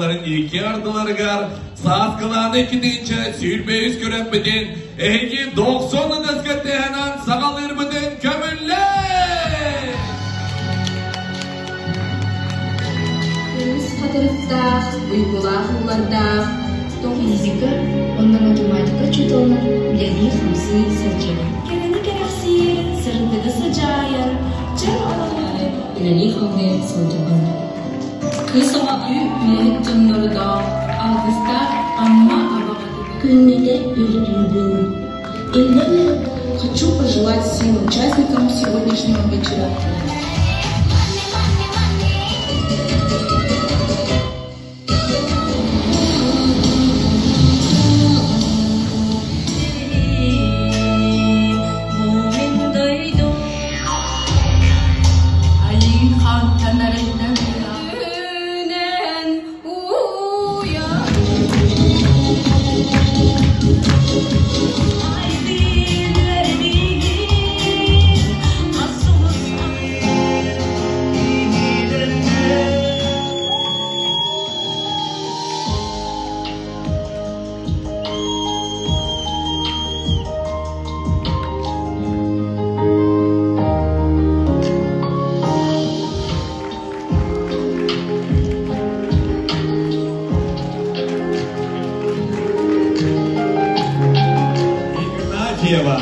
хамаандаларын икки ардыларыгар Сааскылааны 2 123 күрэхпитин эһиги 90 ытыска тэһэнэн саҕалыырбытын көмүллээ! Көмүс хатырыктаах, уйгулаах уулардаах, Физика уонна математика учууталынан үлэлии-хамсыы сылдьабын. Кэрэни кэрэхсиир, сырдыгы сыдьаайар, чөл олоҕу Үлэлии-хамсыы сылдьабын. Кыыс оҕо үлэһит дьоннордоох, алгыстаах Амма абаҕатыгар Күннэтэ үрдүүбүн. Иллэҥ Хочу пожелать всем участникам сегодняшнего вечера Игнатьева.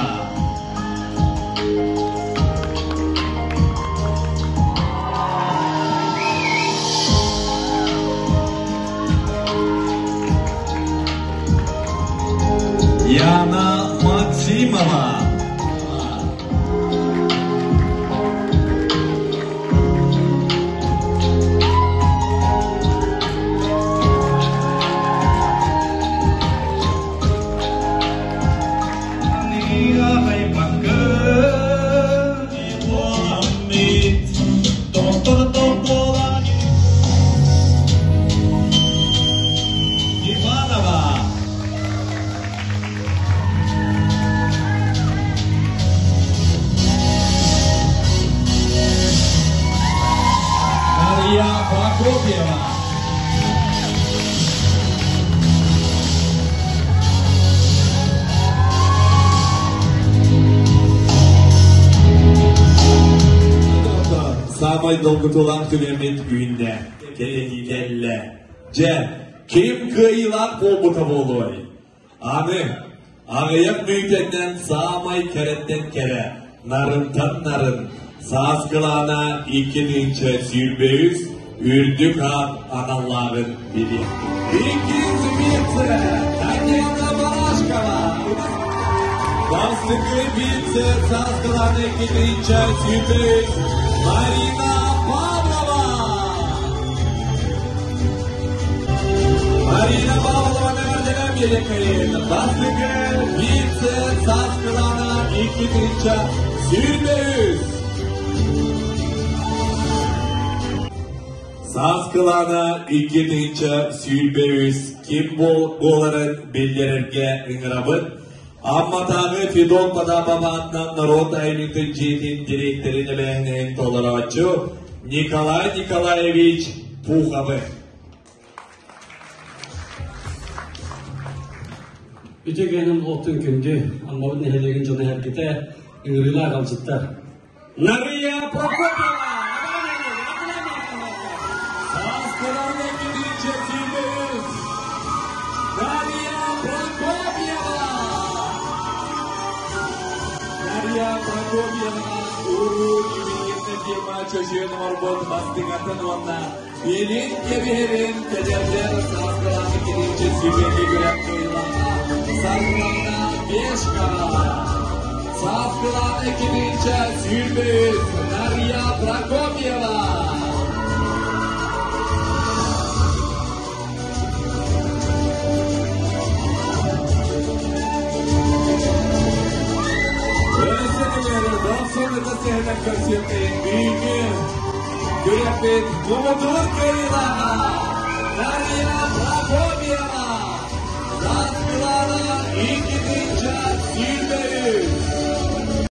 Яна Максимова. Иванова. Мария Прокопьева. Самай долгутуулаах түгэммит үүннэ, кэллэ. Дьэ, ким кыайыылаах буолбута буолуой? Аны, аҕыйах мүнүүтэннэн саамай кэрэттэн кэрэ, нарынтан нарын, сааскылаана 2 123 үрдүк аат аналлааҕын билиэ. Иккис вице Татьяна Барашкова. Бастакы вице Сааскылаана 2 123 Марина Павлова. Марина Павлова эҕэрдэлээн биэриэххэйин. Бастакы вице Сааскылаана 2 123. Сааскылаана 2 123 ким буоларын биллэрэргэ ыҥырабыт. Амматааҕы Федот Потапов аатынан норуот айымньытын дьиэтин дириэктэрин эбээһинэһин толорооччу Николай Николаевич Пуховы. Үтүгэнин оттун күндү, Аммабыт нэһилиэгин дьоно эргитэ, ыҥырыылаах алжыттар. Нария Прокопьева! Сааскылаана 2 123 Дарья Прокопьева! Дарья Прокопьева уруу ювелирный фирма чөчүөн оҥорбут бастыҥатын уонна илин кэбиһэрин кэдэрдэр Сааскылаана киринчи сүбэки күрэх кыайыылааҕа Саргылана Бешкова. Сааскылаана 2 123 Дарья Прокопьева. Өссө сыһынан көрсүөххэйин бүгүҥҥү күрэхпит муҥутуур кыайыылааҕа Дарья Прокопьева. Сааскылаана 2.